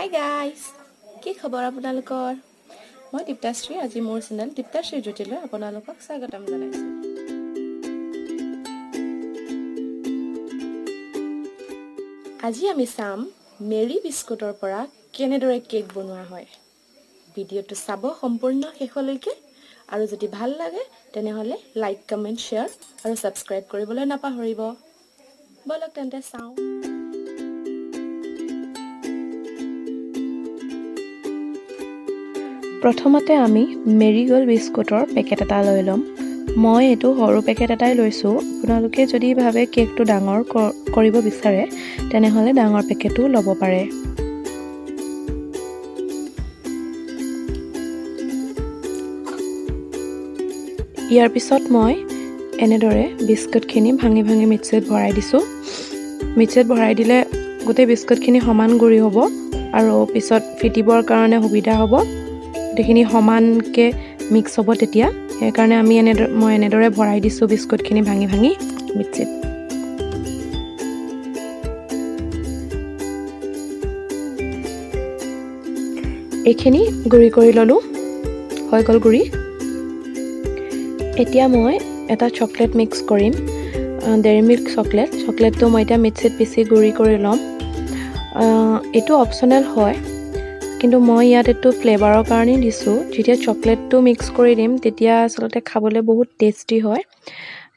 Hi guys, কি খবৰ আপোনালোকৰ? মই দীপ্তাশ্ৰী। আজি মোৰ চেনেল দীপ্তাশ্ৰী জ্যোতিলৈ আপোনালোকক স্বাগতম জনাইছোঁ। আজি আমি চাম মেৰি বিস্কুটৰ পৰা কেনেদৰে কেক বনোৱা হয়। ভিডিঅ'টো চাব সম্পূৰ্ণ শেষলৈকে আৰু যদি ভাল লাগে, তেনেহ'লে লাইক, কমেণ্ট, শ্বেয়াৰ আৰু ছাবস্ক্ৰাইব কৰিবলৈ নাপাহৰিব। ব'লক তেন্তে চাওঁ। প্ৰথমতে আমি মেৰিগ'ল্ড বিস্কুটৰ পেকেট এটা লৈ ল'ম। মই এইটো সৰু পেকেট এটাই লৈছোঁ। আপোনালোকে যদি ভাবে কেকটো ডাঙৰ কৰিব বিচাৰে, তেনেহ'লে ডাঙৰ পেকেটো ল'ব পাৰে। ইয়াৰ পিছত মই এনেদৰে বিস্কুটখিনি ভাঙি ভাঙি মিক্সিত ভৰাই দিছোঁ। মিক্সিত ভৰাই দিলে গোটেই বিস্কুটখিনি সমান গুড়ি হ'ব আৰু পিছত ফিটিবৰ কাৰণে সুবিধা হ'ব। গোটেইখিনি সমানকৈ মিক্স হ'ব তেতিয়া। সেইকাৰণে আমি এনেদৰে মই এনেদৰে ভৰাই দিছোঁ বিস্কুটখিনি ভাঙি ভাঙি মিক্সিত। এইখিনি গুড়ি কৰি ল'লোঁ, হৈ গ'ল গুড়ি। এতিয়া মই এটা চকলেট মিক্স কৰিম, ডেইৰী মিল্ক চকলেট। চকলেটটো মই এতিয়া মিক্সিত পিচি গুড়ি কৰি ল'ম। এইটো অপশ্যনেল হয়, কিন্তু মই ইয়াত এইটো ফ্লেভাৰৰ কাৰণেই দিছোঁ। যেতিয়া চকলেটটো মিক্স কৰি দিম, তেতিয়া আচলতে খাবলৈ বহুত টেষ্টি হয়।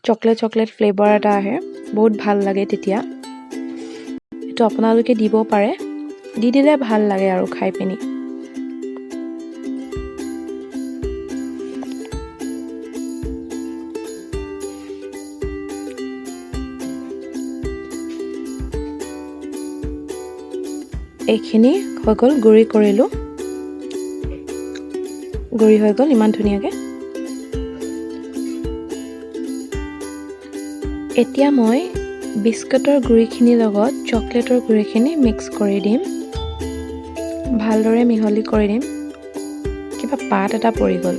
চকলেট চকলেট ফ্লেভাৰ এটা আহে, বহুত ভাল লাগে তেতিয়া। এইটো আপোনালোকে দিব পাৰে, দি দিলে ভাল লাগে আৰু খাই পিনি। এইখিনি হৈ গ'ল, গুড়ি কৰিলোঁ, গুড়ি হৈ গ'ল ইমান ধুনীয়াকৈ। এতিয়া মই বিস্কুটৰ গুড়িখিনিৰ লগত চকলেটৰ গুড়িখিনি মিক্স কৰি দিম, ভালদৰে মিহলি কৰি দিম। কিবা পাত এটা পৰি গ'ল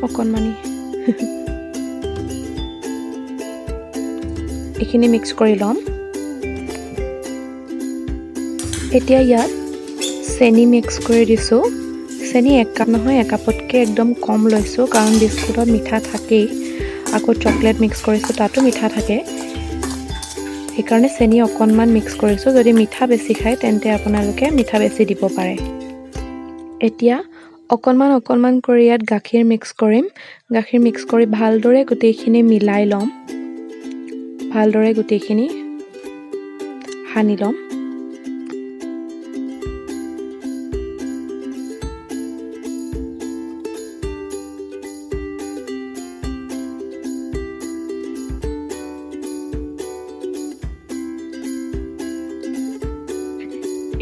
অকণমানি। এইখিনি মিক্স কৰি ল'ম। এতিয়া ইয়াত চেনি মিক্স কৰি দিছোঁ। চেনি এক কাপ নহয়, একাপতকৈ একদম কম লৈছোঁ, কাৰণ বিস্কুটত মিঠা থাকেই, আকৌ চকলেট মিক্স কৰিছোঁ, তাতো মিঠা থাকে। সেইকাৰণে চেনি অকণমান মিক্স কৰিছোঁ। যদি মিঠা বেছি খায়, তেন্তে আপোনালোকে মিঠা বেছি দিব পাৰে। এতিয়া অকণমান অকণমান কৰি ইয়াত গাখীৰ মিক্স কৰিম। গাখীৰ মিক্স কৰি ভালদৰে গোটেইখিনি মিলাই ল'ম, ভালদৰে গোটেইখিনি সানি ল'ম।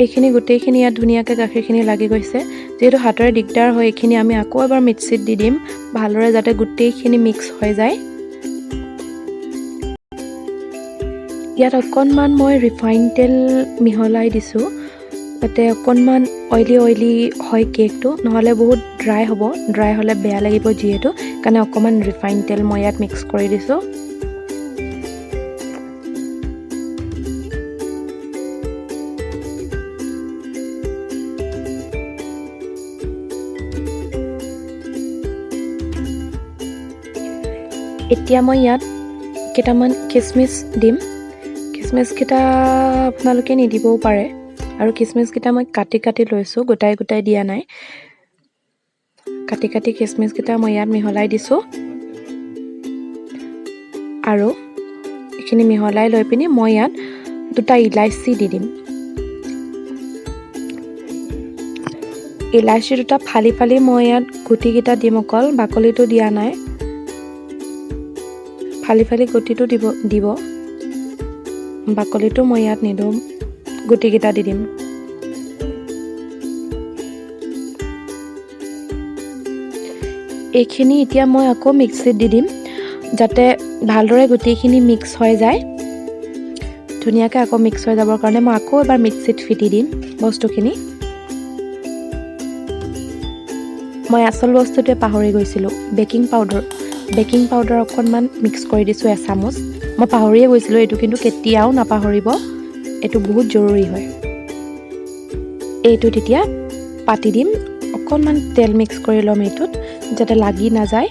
এইখিনি গোটেইখিনি ইয়াত ধুনীয়াকৈ গাখীৰখিনি লাগি গৈছে। যিহেতু হাতেৰে দিগদাৰ হয়, এইখিনি আমি আকৌ এবাৰ মিক্সিত দি দিম ভালদৰে, যাতে গোটেইখিনি মিক্স হৈ যায়। ইয়াত অকণমান মই ৰিফাইন তেল মিহলাই দিছোঁ, যাতে অকণমান অইলি অইলি হয় কেকটো, নহ'লে বহুত ড্ৰাই হ'ব। ড্ৰাই হ'লে বেয়া লাগিব যিহেতু, সেইকাৰণে অকণমান ৰিফাইন তেল মই ইয়াত মিক্স কৰি দিছোঁ। এতিয়া মই ইয়াত কেইটামান খিচমিচ দিম। খিচমিচকেইটা আপোনালোকে নিদিবও পাৰে। আৰু খিচমিচকেইটা মই কাটি কাটি লৈছোঁ, গোটাই গোটাই দিয়া নাই। কাটি কাটি খিচমিচকেইটা মই ইয়াত মিহলাই দিছোঁ আৰু এইখিনি মিহলাই লৈ পিনি মই ইয়াত দুটা ইলাচি দি দিম। ইলাচি দুটা ফালি ফালি মই ইয়াত গুটিকেইটা দিম অকল, বাকলিটো দিয়া নাই। ফালি ফালি গুটিটো দিব দিব, বাকলিটো মই ইয়াত নিদিওঁ, গুটিকেইটা দি দিম। এইখিনি এতিয়া মই আকৌ মিক্সিত দি দিম, যাতে ভালদৰে গোটেইখিনি মিক্স হৈ যায়। ধুনীয়াকৈ আকৌ মিক্স হৈ যাবৰ কাৰণে মই আকৌ এবাৰ মিক্সিত ফিটি দিম বস্তুখিনি। মই আচল বস্তুটোৱে পাহৰি গৈছিলোঁ, বেকিং পাউডাৰ। বেকিং পাউডাৰ অকণমান মিক্স কৰি দিছোঁ এচামুচ। মই পাহৰিয়ে গৈছিলোঁ এইটো, কিন্তু কেতিয়াও নাপাহৰিব, এইটো বহুত জৰুৰী হয়। এইটোত এতিয়া পাতি দিম। অকণমান তেল মিক্স কৰি ল'ম এইটোত, যাতে লাগি নাযায়।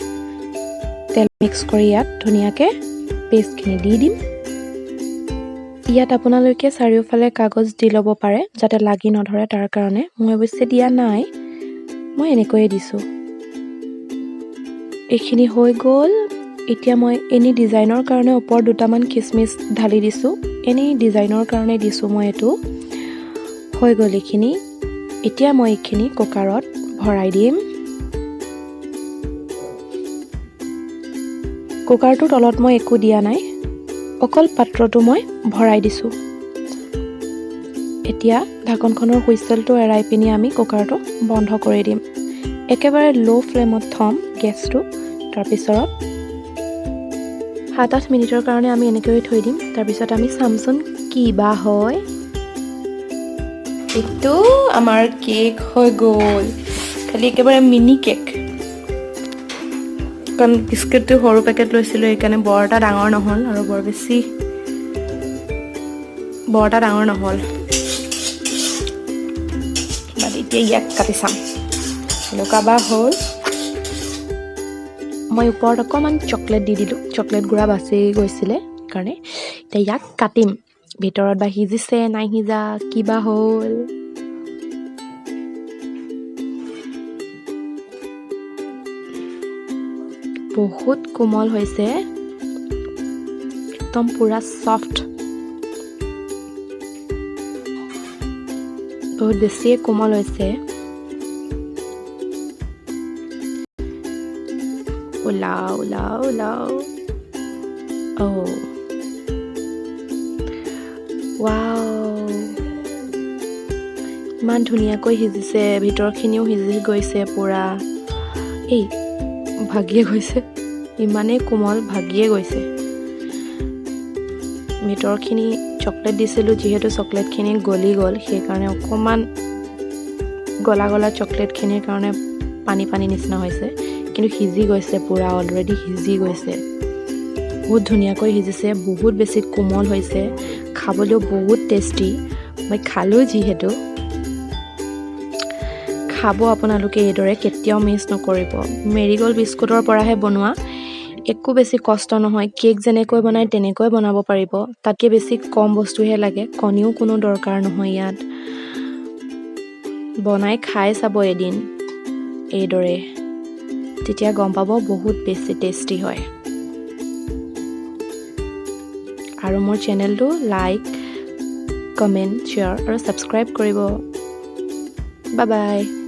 তেল মিক্স কৰি ইয়াত ধুনীয়াকৈ পেষ্টখিনি দি দিম। ইয়াত আপোনালোকে চাৰিওফালে কাগজ দি ল'ব পাৰে, যাতে লাগি নধৰে তাৰ কাৰণে। মই অৱশ্যে দিয়া নাই, মই এনেকৈয়ে দিছোঁ। এইখিনি হৈ গ'ল। এতিয়া মই এনেই ডিজাইনৰ কাৰণে ওপৰত দুটামান খিচমিচ ঢালি দিছোঁ। এনেই ডিজাইনৰ কাৰণে দিছোঁ মই এইটো। হৈ গ'ল এইখিনি। এতিয়া মই এইখিনি কুকাৰত ভৰাই দিম। কুকাৰটোৰ তলত মই একো দিয়া নাই, অকল পাত্ৰটো মই ভৰাই দিছোঁ। এতিয়া ঢাকনখনৰ হুইচেলটো এৰাই পিনি আমি কুকাৰটো বন্ধ কৰি দিম। একেবাৰে ল' ফ্লেমত থ'ম গেছটো। তাৰপিছত 7-8 মিনিটৰ কাৰণে আমি এনেকৈয়ে থৈ দিম। তাৰপিছত আমি চামচোন কি বা হয়। এইটো আমাৰ কেক হৈ গ'ল, খালি একেবাৰে মিনি কেক, কাৰণ বিস্কুটটো সৰু পেকেট লৈছিলোঁ, সেইকাৰণে বৰ এটা ডাঙৰ নহ'ল আৰু বৰ এটা ডাঙৰ নহ'ল। বাট এতিয়া ইয়াক কাটি চাম কেনেকুৱা বা হ'ল। মই ওপৰত অকণমান চকলেট দি দিলোঁ, চকলেট গুড়া বাচি গৈছিলে কাৰণে। এতিয়া ইয়াক কাটিম, ভিতৰত বা সিজিছে নাই সিজা, কিবা হ'ল। বহুত কোমল হৈছে, একদম পূৰা ছফ্ট, বহুত বেছিয়ে কোমল হৈছে। ওলাও ওলাও ওলাও! অ' ৱাও, ইমান ধুনীয়াকৈ সিজিছে, ভিতৰখিনিও সিজি গৈছে পূৰা। এই ভাগিয়ে গৈছে, ইমানেই কোমল, ভাগিয়ে গৈছে। ভিতৰখিনি চকলেট দিছিলোঁ যিহেতু, চকলেটখিনি গলি গ'ল, সেইকাৰণে অকণমান গলা গলা চকলেটখিনিৰ কাৰণে পানী পানী নিচিনা হৈছে। কিন্তু সিজি গৈছে পূৰা, অলৰেডি সিজি গৈছে। বহুত ধুনীয়াকৈ সিজিছে, বহুত বেছি কোমল হৈছে, খাবলৈও বহুত টেষ্টি। মই খালোঁ যিহেতু। খাব আপোনালোকে এইদৰে, কেতিয়াও মিছ নকৰিব। মেৰিগ'ল্ড বিস্কুটৰ পৰাহে বনোৱা, একো বেছি কষ্ট নহয়। কেক যেনেকৈ বনায় তেনেকৈ বনাব পাৰিব, তাতকৈ বেছি কম বস্তুহে লাগে। কণীও কোনো দৰকাৰ নহয় ইয়াত। বনাই খাই চাব এদিন এইদৰে, তেতিয়া গম পাব বহুত বেছি টেষ্টি হয়। আৰু মোৰ চেনেলটো লাইক, কমেণ্ট, শ্বেয়াৰ আৰু ছাবস্ক্ৰাইব কৰিব। Bye bye.